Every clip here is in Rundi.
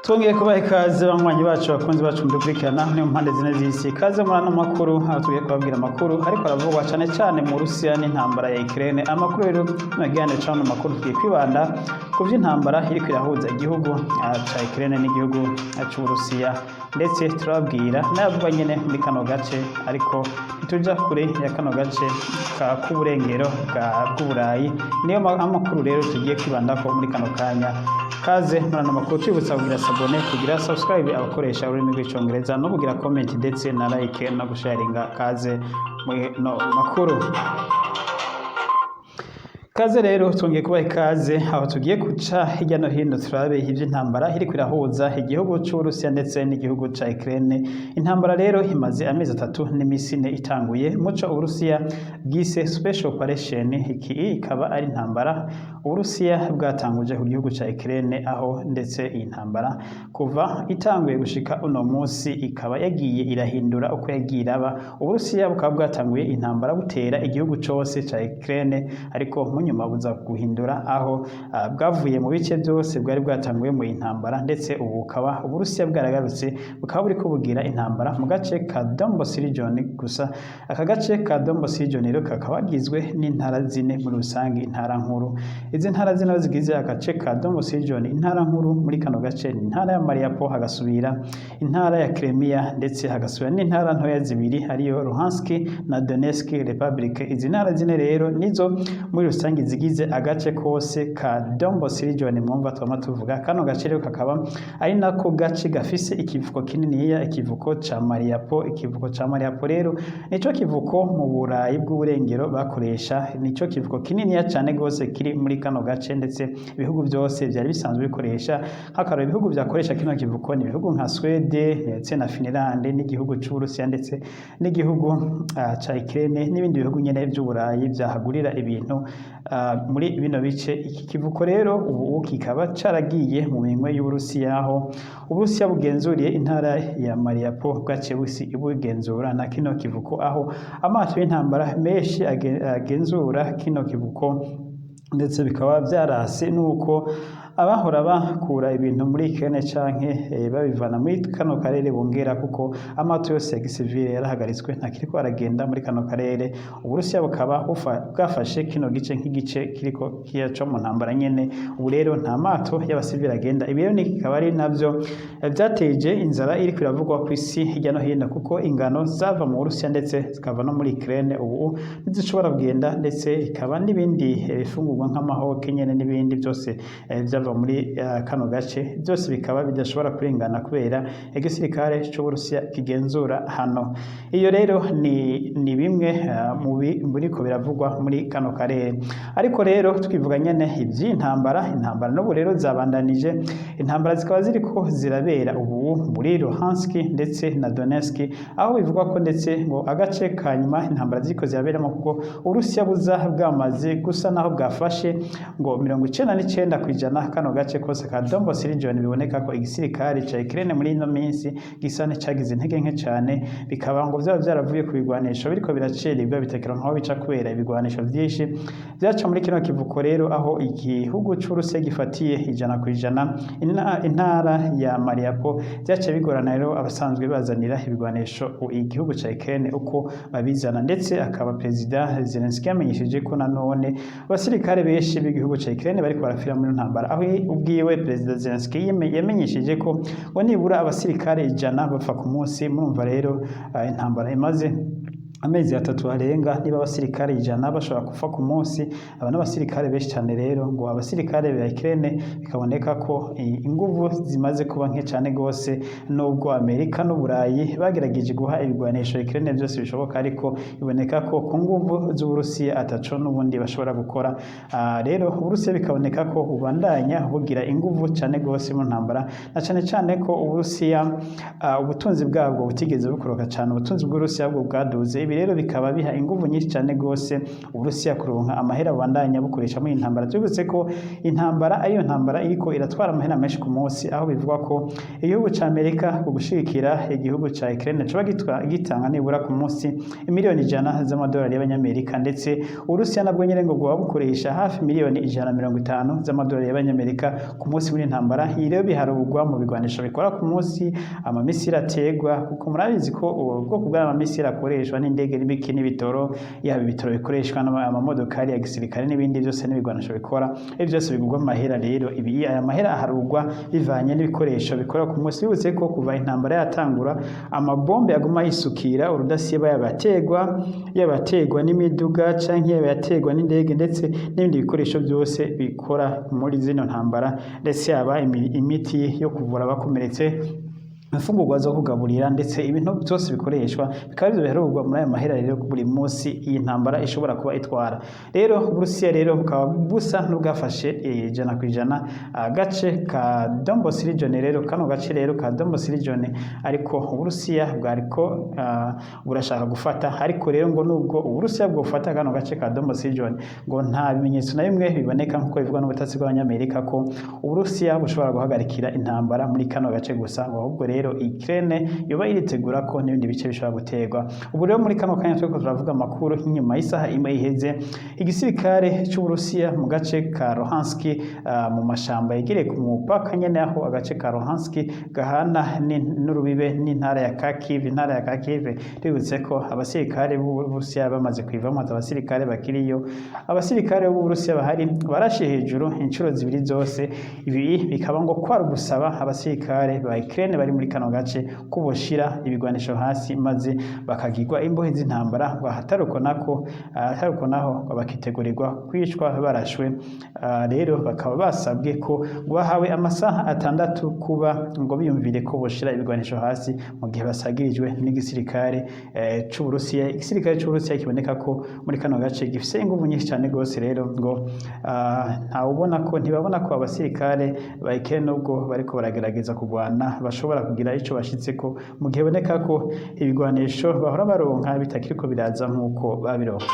Twongeye kubaha ikaze, banywanyi bacu, bakunzi bacu mudukurikirana ni mu mpande zine z'isi. Ikaze muri ano makuru, aho tugiye kubabwira amakuru ariko aravugwa cyane cyane mu Rusiya n'intambara ya Ukraine. Amakuru rero n'agihaniro cyane amakuru, tugiye kwibanda ku by'intambara iriko irahuza igihugu ca Ukraine n'igihugu c'Uburusiya, ndetse turababwira n'ayavugwa nyene muri kano gace, ariko ntituja kure ya kano gace k'uburengero bw'Uburayi. Niyo amakuru rero tugiye kwibandako muri kano kanya. Kaze muri ano makuru. Twibutsa kugira s'abonner, kugira subscribe abakoresha ururimi rw'Icongereza, no kugira comment ndetse na like no gusharinga. Kaze muri no makuru. Kaze rero, twongeye kubaha ikaze aho tugiye guca hirya no hino turabe ivy'intambara iriko irahuza igihugu c'Uburusiya ndetse n'igihugu ca Ukraine. Intambara rero imaze amezi 3 n'imisi 4 itanguye, muco Uburusiya bwise special operation. Iki ikaba ari intambara Uburusiya bwatanguje ku gihugu ca Ukraine, aho ndetse iyi ntambara kuva itanguye gushika uno munsi ikaba yagiye irahindura uko yagiye iraba. Uburusiya bukaba bwatanguye intambara butera igihugu cose ca Ukraine, ariko mu nyuma buza guhindura, aho bwavuye mu bice byose bwari bwatanguye mu intambara, ndetse ubu bukaba Uburusiya bwaragarutse, bukaba buriko bugira intambara mu gace ka Donbas region gusa. Aka gace ka Donbas region rero kakaba kagizwe n'intara zine muri rusange, intara nkuru. Izi ntara zine zigize agace ka Donbas region, intara nkuru muri kano gace ni intara ya Mariupol, hagasubira intara ya Crimea, ndetse hagasubira n'intara ntoya zibiri, ariyo Luhansk na Donetsk Republic. Izi ntara zine rero nizo muri rusange zigize agace kose ka Donbas region mwumva twama tuvuga. Kano gace rero kakaba ari nako gace gafise ikivuko kininiya, ikivuko ca Mariupol. Ikivuko ca Mariupol rero nico kivuko mu Burayi bw'uburengero bakoresha, nico kivuko kininiya cane gose kiri muri kano gace, ndetse ibihugu byose byari bisanzwe bikoresha. Nk'akarorero, ibihugu byakoresha kino kivuko ni ibihugu nka Swede ndetse na Finland n'igihugu c'Uburusiya ndetse n'igihugu ca Ukraine n'ibindi bihugu nyene vy'Uburayi vyahagurira ibintu muri bino bice. Iki kivuko rero ubu kikaba caragiye mu minwe y'Uburusiya, aho Uburusiya bugenzuriye intara ya Mariupol, bwaciye bugenzura na kino kivuko, aho amato y'intambara menshi agenzura kino kivuko, ndetse bikaba vyarase nuko abahora bakura ibintu muri Ukraine canke babivana muri kano karere bongera, kuko amato yose ya gisivile yarahagaritswe, ntakiriko aragenda muri kano karere. Uburusiya bukaba bwafashe kino gice nk'igice kiriko kiyaca mu ntambara nyene. Ubu rero nta mato y'abasivile agenda. Ibi rero kikaba ari navyo vyateje inzara iriko iravugwa ku isi hirya no hino, kuko ingano zava mu Burusiya ndetse zikava no muri Ukraine ubu ntizishobora kugenda, ndetse ikaba n'ibindi bifungurwa nk'amahoke nyene n'ibindi byose vyava muri kano gace, byose bikaba bidashobora kurengana kubera igisirikare c'Uburusiya kigenzura hano. Iyo rero ni bimwe mu biriko biravugwa muri kano karere. Ariko rero twivuga nyene ivy'intambara, intambara n'ubu rero zabandanije. Intambara zikaba ziriko zirabera ubu muri Luhansk ndetse na Donetsk, aho bivugwa ko ndetse ngo agace ka nyuma intambara ziriko ziraberamo, kuko Uburusiya buza bwamaze gusa naho bwafashe ngo 99% kano gace kose ka Donbas region. Biboneka ko igisirikare ca Ukraine muri ino minsi gisa n'icagize intege nke cane, bikaba ngo vyaba vyaravuye ku bigwanisho biriko biracererwa, bitekera nkaho bica kubera ibigwanisho vyinshi vyaca muri kino kivuko. Rero aho igihugu c'Uburusiya gifatiye 100% intara ya Mariupol, vyaciye bigorana rero abasanzwe bazanira ibigwanisho igihugu ca Ukraine uko babizana, ndetse akaba Perezida Zelensky yamenyesheje ko nanone abasirikare benshi b'igihugu ca Ukraine bariko barapfira muri ntambara, aho ubwiwe Perezida Zelensky yamenyesheje ko ngo nibura abasirikare 100 bapfa ku munsi. Murumva rero, intambara imaze amezi 3 arenga, niba abasirikare 100 bashobora gupfa ku munsi, aba n'abasirikare benshi cyane. Rero ngo abasirikare ba Ukraine bikaboneka ko inguvu zimaze kuba nke cyane gose, nubwo Amerika n'Uburayi bagerageje guha ibigwanisho Ukraine byose bishoboka, ariko biboneka ko ku nguvu z'Uburusiya ataco n'ubundi bashobora gukora. Rero Uburusiya bikaboneka ko bubandanya bugira inguvu cyane gose mu ntambara, na cyane cyane ko Uburusiya ubutunzi bwabwo butigeze bukoroka cyane. Ubutunzi bw'Uburusiya bwo bwaduze. Ibi rero bikaba biha inguvu nyinshi cane gose Uburusiya kuronka amahera bubandanya bukoresha muri iyi ntambara. Tubibutse ko intambara ariyo ntambara iriko iratwara amahera menshi ku munsi, aho bivugwa ko igihugu ca Amerika ku gushigikira igihugu ca Ukraine coba gitanga nibura ku munsi 100 miliyoni z'amadolari y'abanyamerika, ndetse Uburusiya nabwo nyene ngo bwoba bukoresha hafi 150 miliyoni z'amadolari y'abanyamerika ku munsi muri intambara. Iyi rero biharurwa mu bigwanisho bikora ku munsi, amamisiri ategwa, kuko murabizi ko ubu bwoko bw'amamisiri akoreshwa n'indege n'ibiki n'ibitoro, yaba ibitoro bikoreshwa n'amamodokari ya gisirikare n'ibindi byose n'ibigwanisho bikora, ibyo byose bigurwa amahera. Rero ibi aya mahera aharurwa bivanye n'ibikoresho bikora ku munsi. Bibutse ko kuva intambara yatangura amabombe aguma yisukira urudasiba, yaba ategwa n'imiduga canke yaba yategwa n'indege, ndetse n'ibindi bikoresho byose bikora muri zino ntambara, ndetse yaba imiti yo kuvura abakomeretse, imfungurwa zo kugaburira, ndetse ibintu byose bikoreshwa bikaba ivyo biharurwa muri ayo mahera rero buri munsi iyi ntambara ishobora kuba itwara. Rero Uburusiya rero bukaba busa n'ubwafashe 100% agace ka Donbas region. Rero kano gace rero ka Donbas region, ariko Uburusiya bwariko burashaka gufata. Ariko rero ngo nubwo Uburusiya bwofata kano gace ka Donbas region, ngo nta bimenyetso na bimwe biboneka, nk'uko bivugwa n'ubutasi bw'Abanyamerika, ko Uburusiya bushobora guhagarikira intambara muri kano gace gusa, ngo ahubwo rero Ukraine yoba iritegura ko n'ibindi bice bishobora guterwa. Ubu rero muri kano kanya turiko turavuga amakuru, inyuma y'isaha imwe iheze, igisirikare c'Uburusiya mu gace ka Luhansk, mu mashamba yegereye ku mupaka nyene aho agace ka Luhansk gahana n'urubibe n'intara ya Kharkiv. Intara ya Kharkiv, tubibutse ko abasirikare b'Uburusiya bamaze kuivamo, abasirikare bakiriyo, abasirikare b'Uburusiya bahari barashe hejuru inshuro zibiri zose. Ibi bikaba ngo kwari ugusaba abasirikare ba Ukraine bari muri kano gace ko boshira ibigwanisho hasi maze bakagirwa imbohe z'intambara, ngo ahataruko nako ahataruko naho ngo bakitegurirwa kwicwa barashwe. Rero bakaba basabwe ko ngo bahawe amasaha 6 kuba ngo biyumvire ko boshira ibigwanisho hasi mu gihe basagirijwe n'igisirikare c'Uburusiya. Igisirikare c'Uburusiya kiboneka ko muri kano gace gifise inguvu nyinshi cyane gose. Rero ngo ntawubona ko ntibabona ko abasirikare ba Ukraine, nubwo bariko baragerageza kurwana, bashobora kugira ico bashitseko mu gihe boneka ko ibigwanisho bahora baronka bitakiriko biraza nk'uko babironka.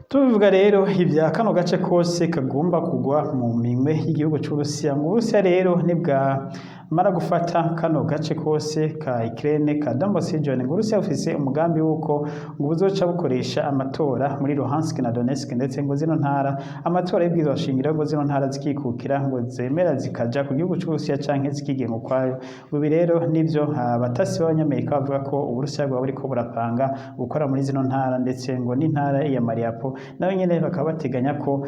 Tubivuga rero ibya kano gace kose kagomba kugwa mu minwe y'igihugu c'Uburusiya, ngo Uburusiya rero nibwa mara gufata kano gace kose ka Ukraine ka Donbas region, ngo Uburusiya bufise umugambi wuko ngo buzoca bukoresha amatora muri Luhansk na Donetsk, ndetse ngo zino ntara amatora y'ibwirizwa shingiro, ngo zino ntara zikikukira, ngo zemera zikaja ku gihugu c'Uburusiya canke zikigenga ukwayo. Ngo ibi rero nivyo abatasi b'Abanyamerika bavuga ko Uburusiya bwaba buriko burapanga gukora muri zino ntara, ndetse ngo n'intara ya Mariupol nayo nyene bakaba bateganya ko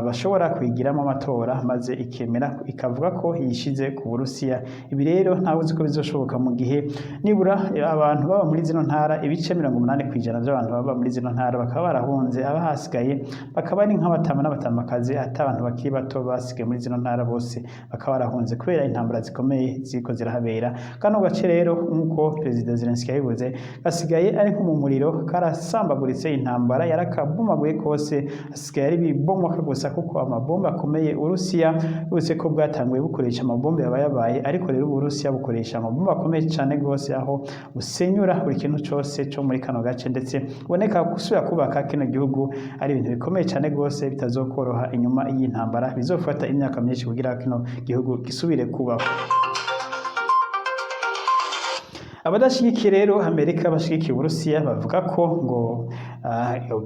bashobora kuyigiramo amatora maze ikemera ikavuga ko yishize ku Burusiya. Ibi rero ntawe uzi ko bizoshoboka mu gihe nibura abantu baba muri zino ntara, ibice 80% by'abantu baba muri zino ntara bakaba barahunze, abahasigaye bakaba ari nk'abatama n'abatamakazi, ata abantu bakiri bato basigaye muri zino ntara, bose bakaba barahunze kubera intambara zikomeye ziriko zirahabera. Kano gace rero, nk'uko Perezida Zelensky yabivuze, gasigaye ari nko mu muriro, karasambaguritse, intambara yarakabomaguye kose, hasigaye ari ibibomoka gusa, kuko amabombe akomeye Urusiya uretse ko bwatanguye bukoresha amabombe yaba yabaye, ariko rero Uburusiya bukoresha amabombe akomeye cyane gose, aho busenyura buri kintu cose co muri kano gace, ndetse uboneka gusubira kubaka kino gihugu ari ibintu bikomeye cyane gose bitazokoroha inyuma y'intambara, bizofata imyaka myinshi kugira kino gihugu gisubire kubaho. Abadashigikiye rero Amerika bashigikiye Uburusiya bavuga ko ngo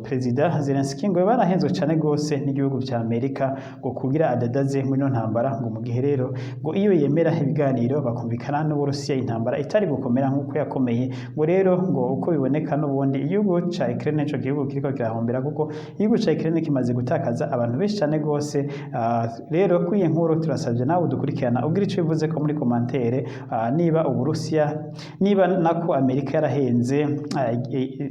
Perezida Zelensky ngo barahenzwe cyane gose n'igihugu vya Amerika ngo kugira adadaze muri no ntambara, ngo mu gihe rero ngo iyo yemera ibiganiro bakumvikana n'Uburusiya, intambara itari gukomera nk'uko yakomeye. Ngo rero ngo uko biboneka n'ubundi igihugu ca Ukraine nico gihugu kiriko kirahombera, kuko igihugu ca Ukraine kimaze gutakaza abantu benshi cyane gose. Rero kuri iyi nkuru turasabye nawe udukurikirana ubwira ico bivuze ko muri commentaire, niba Uburusiya, niba nako Amerika yarahenze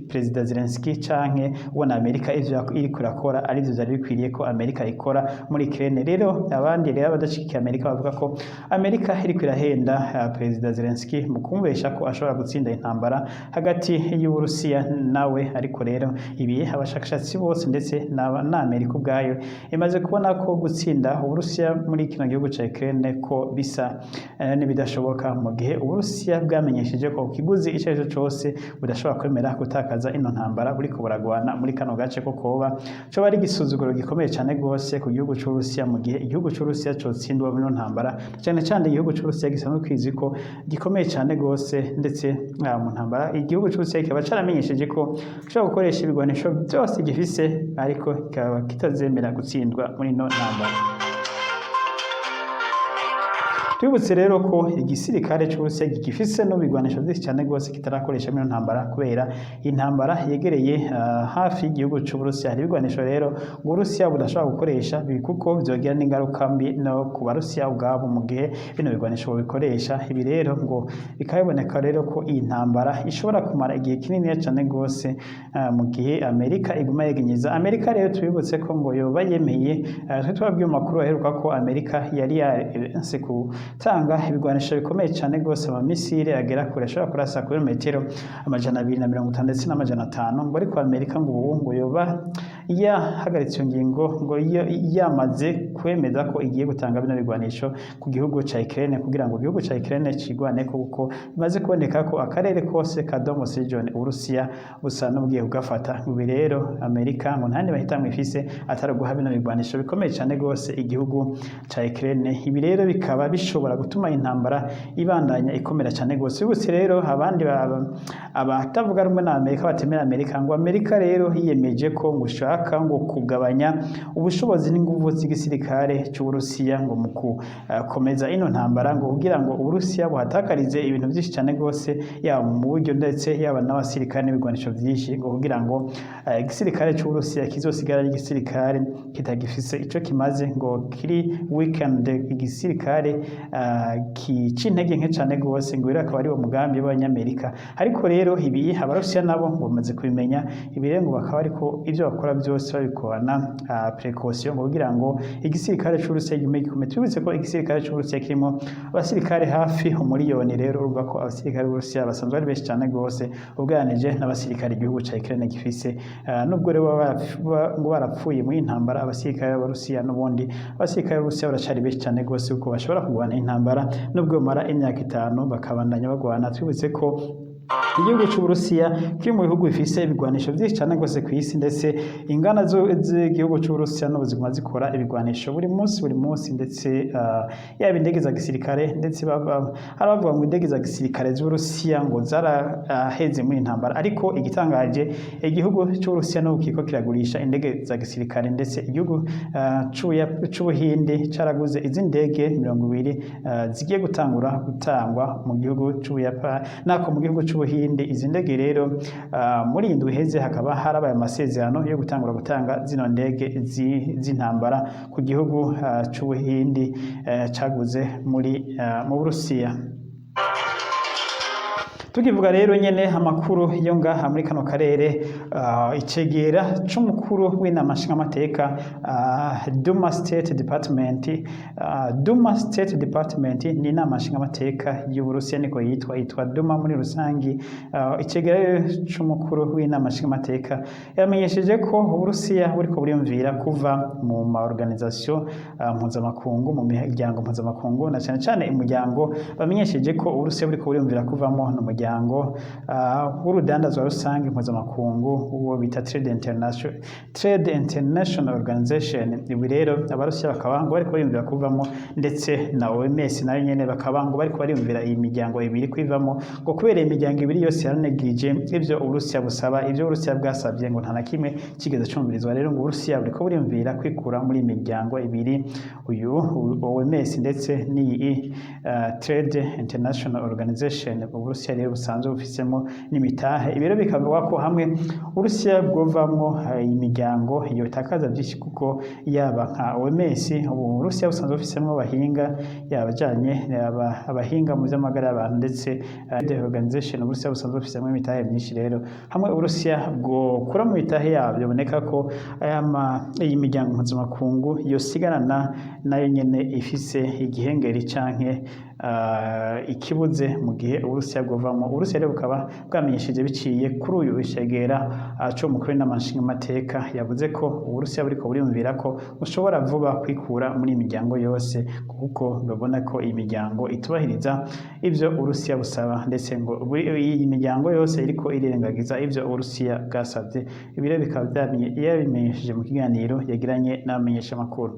Perezida Zelensky canke. canke ubona Amerika ivyo iriko irakora arivyo vyari bikwiriye ko Amerika ikora muri Ukraine. Rero abandi rero abadashigikiye Amerika bavuga ko Amerika iriko irahenda Perezida Zelensky mu kumubesha ko ashobora gutsinda intambara hagati y'Uburusiya nawe. Ariko rero ibi abashakashatsi bose ndetse na Amerika ubwayo imaze kubona ko gutsinda Uburusiya muri kino gihugu ca Ukraine ko bisa n'ibidashoboka, mu gihe Uburusiya bwamenyesheje ko kiguzi ico arico cose budashobora kwemera gutakaza ino ntambara buriko buragwana muri kano gace, ko koba coba ari igisuzuguro gikomeye cane gose ku gihugu c'Uburusiya mu gihe igihugu c'Uburusiya cotsindwa muri ino ntambara, cane cane igihugu c'Uburusiya gisanzwe kizi ko gikomeye cane gose ndetse mu ntambara. Igihugu c'Uburusiya kikaba caramenyesheje ko gishobora gukoresha ibigwanisho byose gifise, ariko kikaba kitazemera gutsindwa muri ino ntambara. Twibutse rero ko igisirikare c'Uburusiya gifise n'ibigwanisho vyinshi cane gose kitarakoresha muri ino ntambara, kubera intambara yegereye hafi y'igihugu c'Uburusiya. Hari ibigwanisho rero ngo Uburusiya budashobora gukoresha kuko vyogira n'ingaruka mbi no ku Barusiya ubwabo mu gihe bino bigwanisho bobikoresha. Ibi rero ngo bikaba biboneka rero ko iyi ntambara ishobora kumara igihe kininiya cane gose mu gihe Amerika iguma yegenyeza. Amerika rero tubibutse ko ngo yoba yemeye, twe twabwiye mu makuru aheruka ko Amerika yari yaranse gutanga ibigwanisho bikomeye cane gose, amamisire agera kure ashobora kurasa kuri metero 250 ndetse n'500 ngo. Ariko Amerika ngo ubu ngo yoba yahagaritse iyo ngingo, ngo iyo yamaze kwemeza ko igiye gutanga bino bigwanisho ku gihugu ca Ukraine kugira ngo igihugu ca Ukraine cigwaneko, kuko bimaze kuboneka ko akarere kose ka Donbas region Uburusiya busa n'ubugiye kugafata. Ibi rero Amerika ngo nta yandi mahitamwo ifise atari uguha bino bigwanisho bikomeye cane gose igihugu ca Ukraine. Ibi rero bikaba bishobora gutuma intambara ibandanya ikomera cane gose. Bibutse rero abandi abatavuga rumwe na Amerika, batemera Amerika, ngo Amerika rero yiyemeje ko ngo ushaka ngo kugabanya ubushobozi n'inguvu z'igisirikare c'Uburusiya ngo mu gukomeza ino ntambara, ngo kugira ngo Uburusiya buhatakarize ibintu vyinshi cane gose, yaba mu buryo ndetse yaba n'abasirikare n'ibigwanisho vyinshi, ngo kugira ngo igisirikare c'Uburusiya kizosigara ari igisirikare kitagifise ico kimaze, ngo kiri weakened, igisirikare c'intege nke cane gose. Ngo rero akaba ari wo mugambi w'Abanyamerika. Ariko rero ibi Abarusiya nabo ngo bamaze kubimenya. Ibi rero ngo bakaba ariko ivyo bakora byose babikorana précaution, ngo kugira ngo igisirikare c'Uburusiya gigume gikomeye. Tubibutse ko igisirikare c'Uburusiya kirimo abasirikare hafi 1 miliyoni. Rero urumva ko abasirikare b'Uburusiya basanzwe ari benshi cane gose ugereranije n'abasirikare igihugu ca Ukraine gifise. Nubwo rero baba ngo barapfuye muri iyi ntambara abasirikare b'Abarusiya, n'ubundi abasirikare b'Uburusiya baracari benshi cane gose, kuko bashobora kurwana intambara nubwo bamara imyaka 5 bakabandanya bagwana. Twibutse ko igihugu c'Uburusiya kiri mu bihugu bifise ibigwanisho vyinshi cane gose kw'isi, ndetse inganda z'igihugu c'Uburusiya n'ubu ziguma zikora ibigwanisho buri munsi buri munsi, ndetse yaba indege za gisirikare, ndetse hari abavuga ngo indege za gisirikare z'Uburusiya ngo zaraheze muri iyi ntambara. Ariko igitangaje, igihugu c'Uburusiya n'ubu kiriko kiragurisha indege za gisirikare, ndetse igihugu c'Ubuhinde caraguze izi ndege 20 zigiye gutangura gutangwa mu gihugu c'Ubuyapani, nako mu gihugu c'Ubuhinde. Izi ndege rero muri iyi ndwi iheze hakaba harabaye amasezerano yo gutangura gutanga zino ndege z'intambara ku gihugu c'Ubuhindi caguze muri mu Burusiya. Tukivuga rero nyene amakuru yo ngaha muri kano karere, icegera c'umukuru w'inama nshingamateka, Duma State Department, Duma State Department ni inama nshingamateka y'Uburusiya, niko yitwa, yitwa Duma muri rusangi. Icegera rero c'umukuru w'inama nshingamateka yamenyesheje ko Uburusiya buriko buriyumvira kuva mu ma organisation mpuzamakungu, mu miryango mpuzamakungu, na cane cane umuryango bamenyesheje ko Uburusiya buriko buriyumvira kuvamo n'umuryango w'urudandazwa rusange mpuzamakungu, uwo bita Trade International Organization. Ibi rero Abarusiya bakaba ngo bariko bariyumvira kuvamo, ndetse na OMS nayo nyene bakaba ngo bariko bariyumvira iyi miryango ibiri kwivamo, ngo kubera iyi miryango ibiri yose yaranegije ivyo Uburusiya busaba. Ivyo Uburusiya bwasabye ngo nta na kimwe kigeze cumvirizwa. Rero ngo Uburusiya buriko buriyumvira kwikura muri iyi miryango ibiri, uyu OMS ndetse n'iyi Trade International Organization. Uburusiya rero busanzwe bufisemo n'imitahe. Ibi rero bikavuga ko hamwe Uburusiya bwovamwo imiryango yotakaza byinshi, kuko yaba nka OMS Uburusiya busanzwe bufisemwo abahinga, yaba abajanye abahinga mu vy'amagara y'abantu ndetse the organization, Uburusiya busanzwe bufisemwo imitahe myinshi. Rero hamwe Uburusiya bwokura mu mitahe yabyo, boneka ko iyi miryango mpuzamakungu yosigarana nayo nyene ifise igihengeri canke ikibuze mu gihe Uburusiya bwovamwo. Uburusiya rero bukaba bwamenyesheje biciye kuri uyu icegera c'umukuru w'inama nshingamateka, yavuze ko Uburusiya buriko buriyumvira ko bushobora vuba kwikura muri iyi miryango yose, kuko babona ko iyi miryango itubahiriza ivyo Uburusiya busaba, ndetse ngo iyi miryango yose iriko irirengagiza ivyo Uburusiya bwasavye. Ibi rero bikaba yabimenyesheje mu kiganiro yagiranye n'abamenyeshamakuru.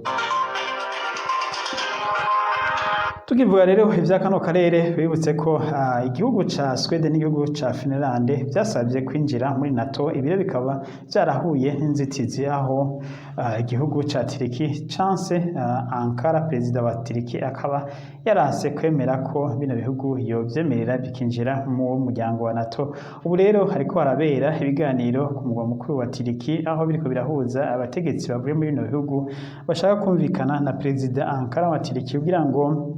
Tukivuga rero ivya kano karere, bibutse ko igihugu ca Sweden n'igihugu ca Finland vyasavye kwinjira muri NATO. Ibi rero bikaba vyarahuye n'inzitizi, aho igihugu ca Turiki canse, Ankara, perezida wa Turiki akaba yaranse kwemera ko bino bihugu yovyemerera bikinjira mu muryango wa NATO. Ubu rero hariko harabera ibiganiro ku mugwa mukuru wa Turiki, aho biriko birahuza abategetsi bavuye muri bino bihugu bashaka kumvikana na perezida Ankara wa Turiki kugira ngo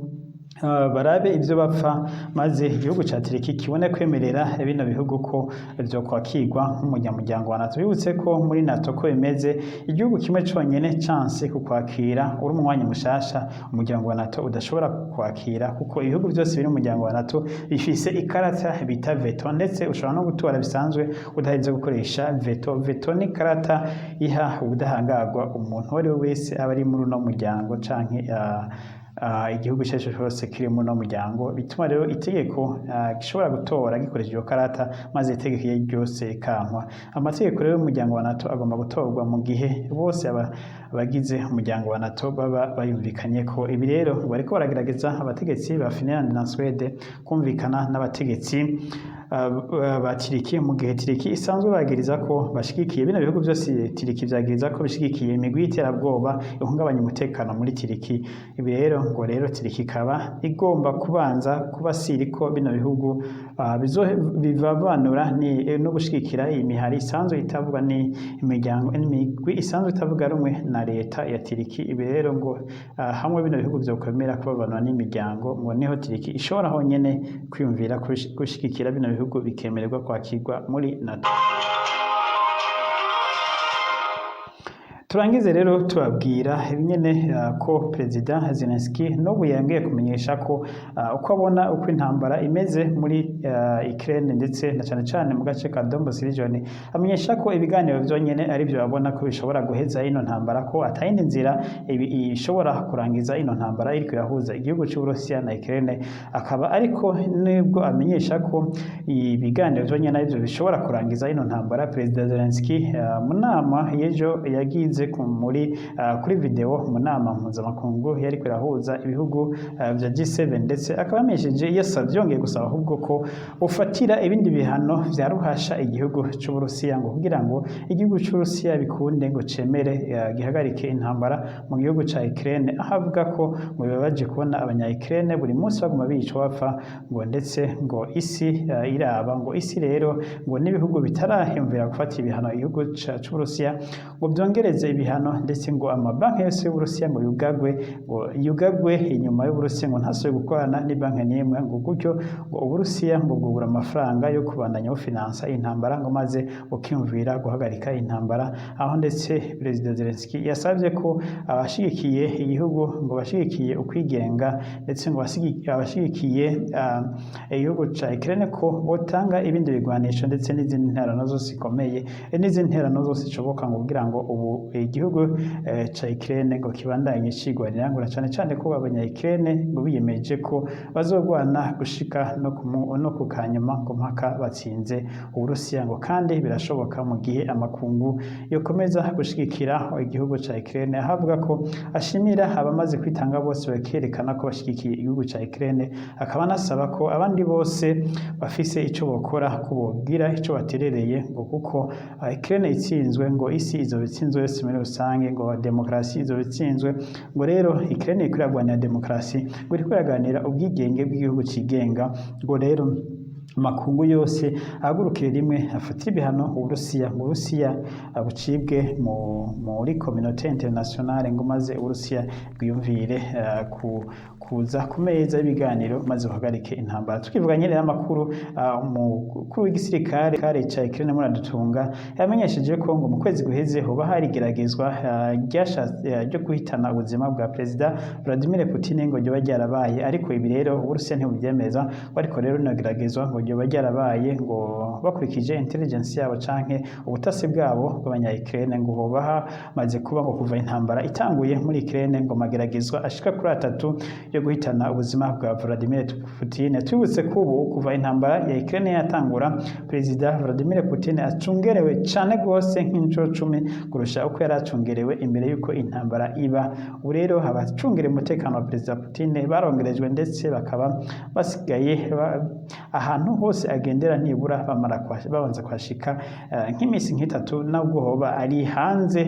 barabe ivyo bapfa, maze igihugu ca Turiki kibone kwemerera bino bihugu ko vyokwakirwa nk'umunyamuryango wa NATO. Bibutse ko muri NATO ko bimeze, igihugu kimwe conyene canse kukwakira uri umwanya mushasha, umuryango wa NATO udashobora kukwakira, kuko ibihugu vyose biri mu muryango wa NATO bifise ikarata bita veto, ndetse ushobora no gutora bisanzwe udahenze gukoresha veto. Veto ni ikarata iha ubudahangarwa umuntu uwo ari we wese aba ari muri uno muryango canke igihugu icyo aricyo cyose kiri muri uno muryango. Bituma rero itegeko gishobora gutora gikoresheje iyo karata, maze itegeko iyo ryose rikankwa. Amategeko rero y'umuryango wa NATO agomba gutorwa mu gihe bose abagize umuryango wa NATO baba bayumvikanye ko. Ibi rero bariko baragerageza abategetsi ba Finland na Swede kumvikana n'abategetsi ba Turiki, mu gihe Turiki isanzwe bagiriza ko bashigikiye bino bihugu byose. Turiki vyagiriza ko bishigikiye imigwi y'iterabwoba ihungabanya umutekano muri Turiki. Ibi rero ngo rero Turiki ikaba igomba kubanza kubasira ko bino bihugu bivavanura no gushigikira iyi mihari isanzwe itavuga ni imiryango imigwi isanzwe itavuga rumwe na leta ya Turiki. Ibi rero ngo hamwe bino bihugu vyokwemera kubavanura n'imiryango, ngo niho Turiki ishobora honyene kwiyumvira gushigikira bino bihugu bikemererwa kwakirwa muri NATO. Turangize rero tubabwira nyene ko Perezida Zelensky n'ubu yongeye kumenyesha ko uko abona uko intambara imeze muri Ukraine, ndetse na cane cane mu gace ka Donbas region, amenyesha ko ibiganiro vyonyene ari byo babona ko bishobora guheza ino ntambara, ko atayindi nzira ishobora kurangiza ino ntambara iriko irahuza igihugu c'Uburusiya na Ukraine. Akaba ariko nibwo amenyesha ko ibiganiro vyonyene ari byo bishobora kurangiza ino ntambara, Perezida Zelensky mu nama y'ejo yagize muri kuri video mu nama mpuzamakungu yariko irahuza ibihugu vya G7, ndetse akaba yamenyesheje yasavye, yongeye gusaba ahubwo ko ufatira ibindi bihano vya ruhasha igihugu c'Uburusiya, ngo kugira ngo igihugu c'Uburusiya bikunde ngo cemere gihagarike intambara mu gihugu ca Ukraine, aho avuga ko ngo bibabaje kubona abanya Ukraine buri munsi baguma bicwa bapfa, ngo ndetse ngo isi iraba, ngo isi rero ngo n'ibihugu bitarahimvira gufata ibihano igihugu c'Uburusiya ngo byongereze ibihano, ndetse ngo amabanki yose y'Uburusiya ngo yugagwe, ngo yugagwe inyuma y'Uburusiya, ngo ntasubire gukorana n'ibanki n'imwe, ngo gutyo ngo Uburusiya ngo bwubura amafaranga yo kubandanya bufinansa intambara, ngo maze bukiyumvira guhagarika intambara. Aho ndetse Perezida Zelensky yasabye ko abashigikiye igihugu, ngo bashigikiye ukwigenga, ndetse ngo abashigikiye igihugu ca Ukraine ko botanga ibindi bigwanisho ndetse n'izindi nterano zose zikomeye, n'izindi nterano zose zishoboka, ngo kugira ngo ubu igihugu ca Ukraine ngo kibandanye cigwanira, ngo na cane cane ko abanya Ukraine ngo biyemeje ko bazogwana gushika no ku kanyuma, ngo mpaka batsinze Uburusiya, ngo kandi birashoboka mu gihe amakungu yokomeza gushigikira igihugu ca Ukraine. Aho avuga ko ashimira abamaze kwitanga bose bakerekana ko bashigikiye igihugu ca Ukraine, akaba anasaba ko abandi bose bafise ico bokora ko bogira ico baterereye, ngo kuko Ukraine itsinzwe ngo isi izoba itsinzwe yose muri rusange, ngo demokarasi izoba itsinzwe. Ngo rero Ukraine iriko iragwanira demokarasi, ngo iriko iragwanira ubwigenge bw'igihugu cigenga, ngo rero Amakungu yose ahagurukire rimwe afatire ibihano Uburusiya, ngo Uburusiya bucibwe muri communauté internationale, ngo maze Uburusiya bwiyumvire kuza ku meza y'ibiganiro maze buhagarike intambara. Tukivuga nyene amakuru, umukuru w'igisirikare kare ca Ukraine, Muradutunga, yamenyesheje ko ngo mu kwezi guheze hoba hari igeragezwa ryo guhitana ubuzima bwa Perezida Vladimir Putin, ngo ryoba ryarabaye. Ariko ibi rero Uburusiya ntibuvyemeza, ariko rero rino geragezwa ngo ryoba ryarabaye, ngo bakurikije intelligence yabo canke ubutasi bwabo bw'abanya Ukraine, ngo hoba hamaze kuba ngo kuva intambara itanguye muri Ukraine ngo mageragezwa ashika kuri atatu yo guhitana ubuzima bwa Vladimir Putin. Twibutse ko ubu kuva intambara ya Ukraine yatangura, Perezida Vladimir Putin acungerewe cane gose nk'incuro 10 kurusha uko yari acungerewe imbere y'uko intambara iba. Ubu rero abacungereye umutekano wa Perezida Putin barongerejwe, ndetse bakaba basigaye ahantu hose agendera nibura bamara babanza kuhashika nk'imisi nk'itatu, nabwo hoba ari hanze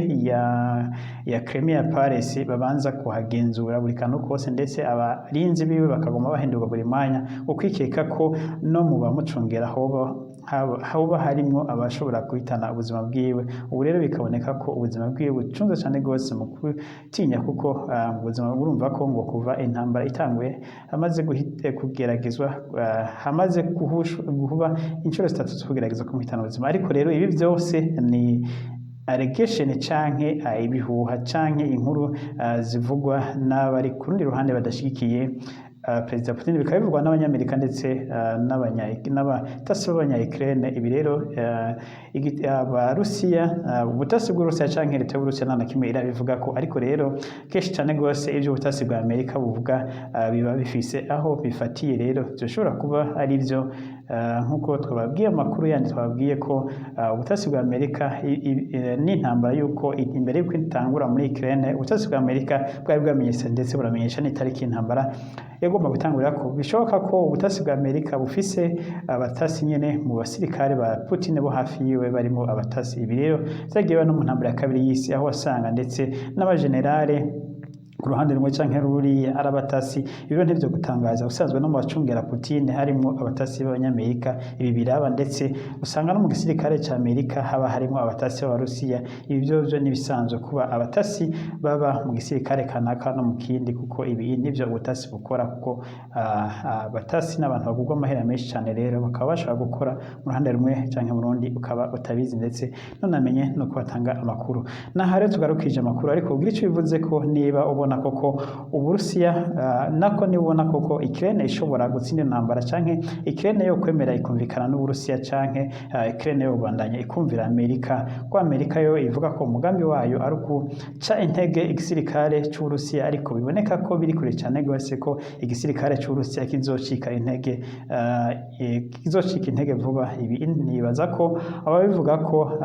ya Crimea Palace, babanza kuhagenzura buri kantu kose, ndetse abarinzi biwe bakaguma bahindurwa buri mwanya, ukwikeka ko no mu bamucungera hoba harimwo abashobora guhitana ubuzima bwiwe. Ubu rero bikaboneka ko ubuzima bwiwe bucunze cane gose mu gutinya, kuko ubuzima urumva ko ngo kuva intambara itanguye hamaze kugeragezwa, hamaze kuba inshuro zitatu zo kugerageza kumuhitana ubuzima. Ariko rero ibi vyose ni allegation canke ibihuha canke inkuru zivugwa n'abari ku rundi ruhande badashigikiye Perezida Putin, bikaba bivugwa n'Abanyamerika ndetse n'abatasi b'abanya Ukraine. Ibi rero Abarusiya, ubutasi bw'Uburusiya canke leta y'Uburusiya nta na kimwe irabivuga ko. Ariko rero kenshi cane gose ivyo ubutasi bwa Amerika buvuga biba bifise aho bifatiye. Rero vyoshobora kuba ari vyo, nkuko twababwiye amakuru yandi, twababwiye ko ubutasi bwa Amerika n'intambara yuko imbere yuko itangura muri Ukraine, ubutasi bwa Amerika bwari bwamenyesha ndetse buramenyesha n'itariki intambara yagomba gutangurira, ko bishoboka ko ubutasi bwa Amerika bufise abatasi nyene mu basirikare ba Putin bo hafi yiwe barimo abatasi. Ibi rero vyagiye biba no mu ntambara ya kabiri y'isi, aho wasanga ndetse n'abajenerale ku ruhande rumwe canke ruriya ari abatasi. Ibiro ntivyo gutangaza, usanzwe no mu bacungera Putin harimwo abatasi b'Abanyamerika. Ibi biraba, ndetse usanga no mu gisirikare ca Amerika haba harimwo abatasi b'Abarusiya. Ibi vyovyo n'ibisanzwe kuba abatasi baba mu gisirikare kanaka no mu kindi, kuko ibi nivyo ubutasi bukora, kuko abatasi n'abantu bagurwa amahera menshi cane, rero bakaba bashobora gukora mu ruhande rumwe canke mu rundi ukaba utabizi, ndetse ntunamenye nuko batanga amakuru. Naha rero tugarukije amakuru, ariko ugira ico bivuze ko niba ubona koko Uburusiya, nako niba ubona koko Ukraine ishobora gutsinda intambara, canke Ukraine yo kwemera ikumvikana n'Uburusiya, canke Ukraine yo kubandanya ikumvira Amerika, ko Amerika yo ivuga ko umugambi wayo ari ukuca intege igisirikare c'Uburusiya, ariko biboneka ko biri kure cane gose ko igisirikare c'Uburusiya kizocika intege vuba. Ibi nibaza ko ababivuga ko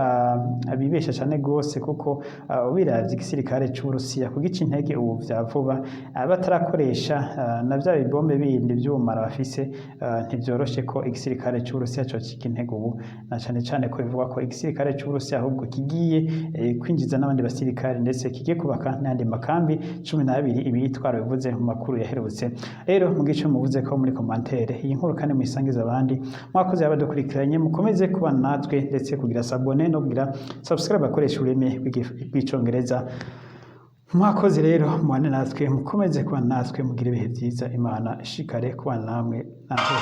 bibesha cane gose, kuko ubiravye igisirikare c'Uburusiya kugica intege ubu vya vuba, batarakoresha na vya bibombe bindi vy'ubumara bafise, ntivyoroshe ko igisirikare c'Uburusiya cocika intege ubu, na cane cane ko bivugwa ko igisirikare c'Uburusiya ahubwo kigiye kwinjiza n'abandi basirikare, ndetse kigiye kubaka n'ayandi makambi 12. Ibi twarabivuze mu makuru yaherutse. Rero mugice muvuze ko muri commentaire iyi nkuru kandi muyisangize abandi. Mwakoze abadukurikiranye, mukomeze kubana natwe, ndetse kugira s'abonner no kugira subscribe akoresha ururimi rw'Icongereza. Mwakoze rero, mubane natwe, mukomeze kubana natwe, mugire ibihe byiza. Imana ishikare kubana namwe naho.